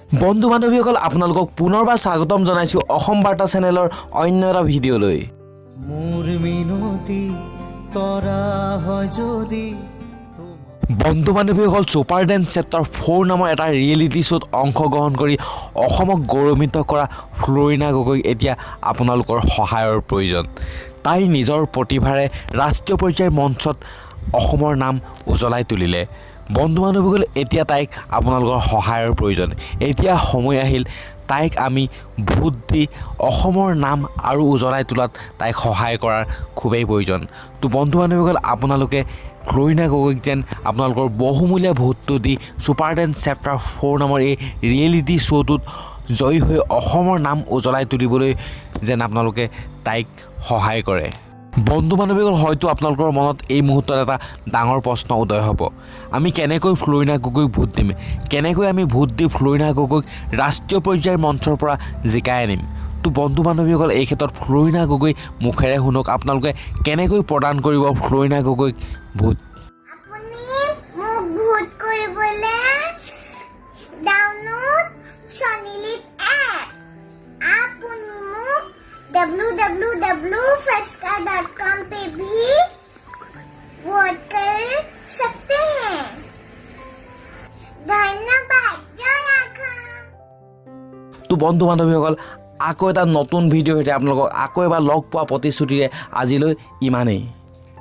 বন্ধু বান্ধৱীসকল, আপোনালোকক পুনৰবাৰ স্বাগতম জনাইছোঁ অসম বাৰ্তা চেনেলৰ অন্য এটা ভিডিঅ'লৈ। মোৰ মিনতি তৰা হয় যদি। বন্ধু বান্ধৱীসকল, ছুপাৰ ডেন্স চেপ্টাৰ 4 নামৰ এটা ৰিয়েলিটি শ্ব'ত অংশগ্ৰহণ কৰি অসমক গৌৰৱান্বিত কৰা ফ্ল'ৰিনা গগৈক এতিয়া আপোনালোকৰ সহায়ৰ প্ৰয়োজন। তাই নিজৰ প্ৰতিভাৰে ৰাষ্ট্ৰীয় পৰ্যায়ৰ মঞ্চত অসমৰ নাম উজ্বলাই তুলিলে। বন্ধু বান্ধৱীসকল, এতিয়া তাইক আপোনালোকৰ সহায়ৰ প্ৰয়োজন। এতিয়া সময় আহিল তাইক আমি ভোট দি অসমৰ নাম আৰু উজ্বলাই তোলাত তাইক সহায় কৰাৰ খুবেই প্ৰয়োজন। তো বন্ধু বান্ধৱীসকল, আপোনালোকে ফ্ল'ৰিনা গগৈক যেন আপোনালোকৰ বহুমূলীয়া ভোটটো দি ছুপাৰ ডেন্স চেপ্টাৰ 4 নামৰ এই ৰিয়েলিটি শ্ব'টোত জয়ী হৈ অসমৰ নাম উজ্বলাই তুলিবলৈ যেন আপোনালোকে তাইক সহায় কৰে। বন্ধু বান্ধৱীসকল, হয়তো আপোনালোকৰ মনত এই মুহূৰ্তত এটা ডাঙৰ প্ৰশ্ন উদয় হ'ব, আমি কেনেকৈ ফ্ল'ৰিনা গগৈক ভোট দিম? কেনেকৈ আমি ভোট দি ফ্ল'ৰিনা গগৈক ৰাষ্ট্ৰীয় পৰ্যায়ৰ মঞ্চৰ পৰা জিকাই আনিম? তো বন্ধু বান্ধৱীসকল, এই ক্ষেত্ৰত ফ্ল'ৰিনা গগৈ মুখেৰে শুনক, আপোনালোকে কেনেকৈ প্ৰদান কৰিব ফ্ল'ৰিনা গগৈক ভোট। আপুনি মোক ভোট কৰিবলৈ ডাউনলোড সনিলিপ এপ। আপুনি মোক www.feska.com पे भी वोट कर सकते हैं। ধন্যবাদ, জয় অসম। তো বন্ধু বান্ধৱীসকল, আকৌ এটা নতুন ভিডিঅ'ৰ সৈতে আপোনালোকক আকৌ এবাৰ লগ পোৱা প্ৰতিশ্ৰুতিৰে আজিলৈ ইমানেই।